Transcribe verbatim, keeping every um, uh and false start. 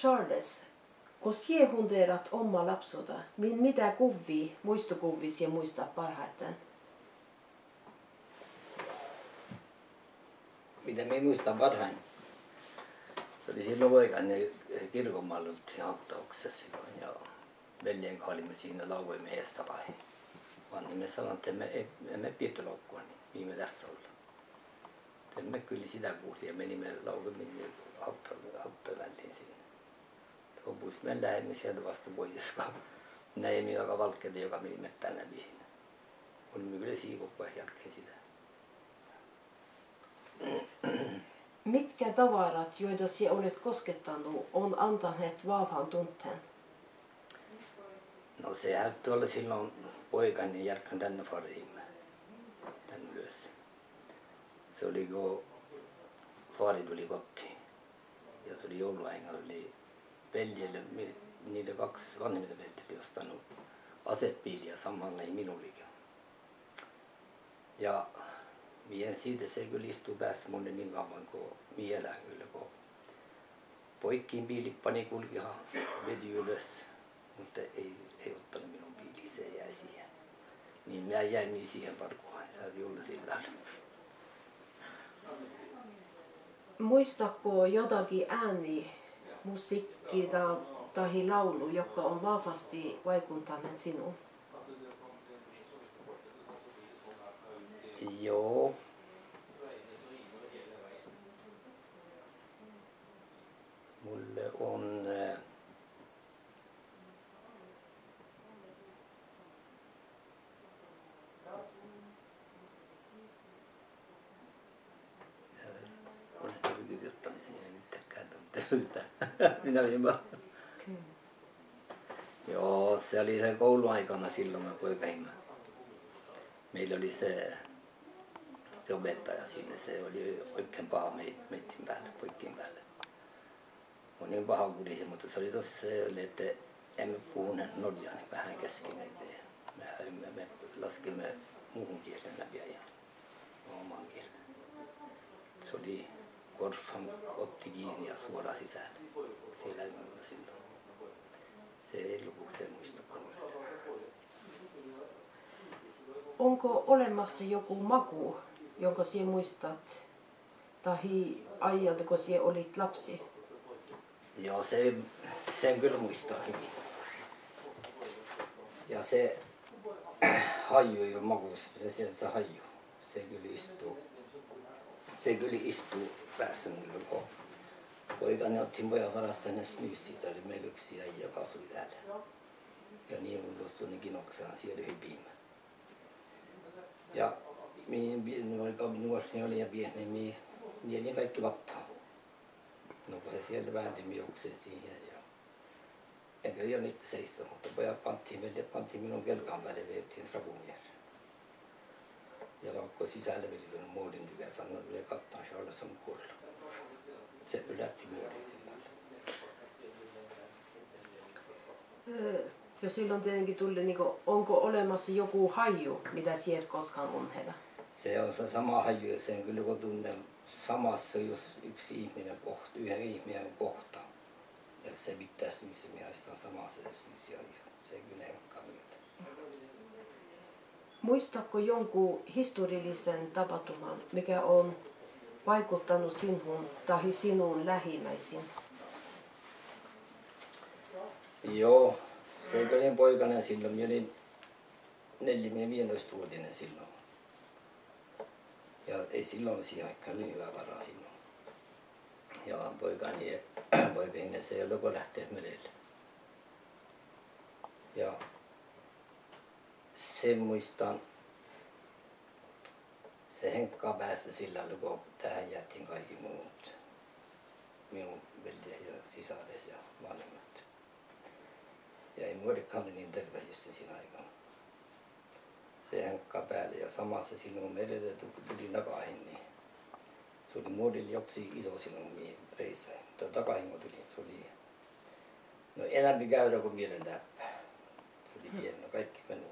Charles, go sieđ hunderat oman lapsuhta, niin mida guvvi, muitoguvvi sieđ muistat parhaiten? Mida mii muistan parhaiten? Se oli silloin vuoikanne, kirgon mál oltiin Haukta oksas silloin ja veljien kanssa olimme siinä, laugoimme ees tapahin. Vanhemmat sanoi, että emme, emme pidä laukkuani, viime tässä olla. Emme kyllä sitä kuuli ja menimme, laugoimme Haukta, Haukta välliin sinne. Hobus men lähimme sieltä vasta vuojas, ka näimme joka valkede, joka meni mettään läpi sinne. Olimme kyllä siivot vuoden jälkeen sitä. Mitkä tavarat, joita sieđ olet koskettanut, on antaneet vahvan tunteen? No se häätti olla silloin vuoikanne jälkeen tänne farihimme. Tänne ylös. Se oli go fari tuli kotiin. Ja se oli jouluaigana, oli veljille, mi-, niille kaksi vanhemmilta veljiltä oli ostanut asebiili ja samanlainen minullekin. Ja mii siite, se kyllä istui päässä mulle niin kauan kuin mieleen kyllä, kun poikin biili pani kulkemaan, veti ylös, mutta ei, ei ottanut minun biiliä, se jäi siihen. Niin minä jäin niin siihen palkkuun, se oli ollut sillä lailla. Muistatko jotakin ääni, musiikki tai, tai laulu, jotka on vahvasti vaikuttaneet sinuun? Joo. Mulle on, eh, olen kirjoittanut siihen mitään, minä olin vaan. Joo, se oli se kouluaikana silloin, me poikahimme. Meillä oli se, se opettaja sinne, se oli oikein paha mei-, meidän päälle, poikien päälle. Mun niin paha kuuli, mutta se oli tossa se, että emme puhuneet norjaa, niin vähän kesken, että me, me, me laskimme muun kielen läpi ja oman kielen. Se oli, korvan otti kiinni ja suoraan sisään. Siellä ei ollut silloin. Se ei luku, se muistu. Onko olemassa joku maku, jonka sinä muistat, tahi ajalta, kun sinä olit lapsi? Joo, se, sen kyllä muistan hyvin. Ja se haju, jo maku, ja sieltä se haju. Se kyllä istuu. Se kyllä istuu päässä mulla, kun poikani otti pojat varasta hänestä snusia, täällä oli meidän yksi äijä, joka asui täällä. Ja niin mun tuossa tuonnekin oksaan, siellä hypimme. Ja mii, mii, nuori, nuori oli ja pieni, mii, mii niin kaikki vattaa. No, kun se siellä väänti, mii oksen siihen ja enkä jo nyt seiso, mutta pojat pantiin, veljit pantiin minun kelkan päälle, veettiin trapumier. Ja laukkoi sisälle, veli, muodin tykkä, sanoi, että kattaa, Charles on kuollut. Se pylätti muodin sillä lailla. Ö, ja silloin tietenkin tuli, niin kuin, onko olemassa joku haju, mitä sinä et koskaan unohda? Se on se sama haju, ja sen kyllä kun tunnen samassa, jos yksi ihminen kohta, yhden ihmisen kohta. Ja se pitää syysi, minä ostan samassa se syysi, ja se kyllä en kamita. Muistatko jonkun historiallisen tapahtuman, mikä on vaikuttanut sinuun tai sinun lähimmäisiin? Joo, se kun olin poikanen silloin, minä olin neljä-, viisitoistavuotinen silloin. Ja ei silloin siihen aikaan niin hyvä vara silloin. Ja poikani, poikani se ei ole lähtenyt merelle. Ja sen muistan, se henkka pääsi sillä lailla, kun tähän jättiin kaikki muut. Minun veljet ja sisaret ja vanhemmat. Ja ei muodekaan niin terve just sinä aikana. Se henkka päälle ja samassa silloin merelle tu-, tuli nakahin, niin se oli muodil joksi iso silloin, mihin reissahin. Tuo takahin, kun tuli, se oli, no, enämpi käyrä kuin mielen täppä. Se oli pieni, no, kaikki meni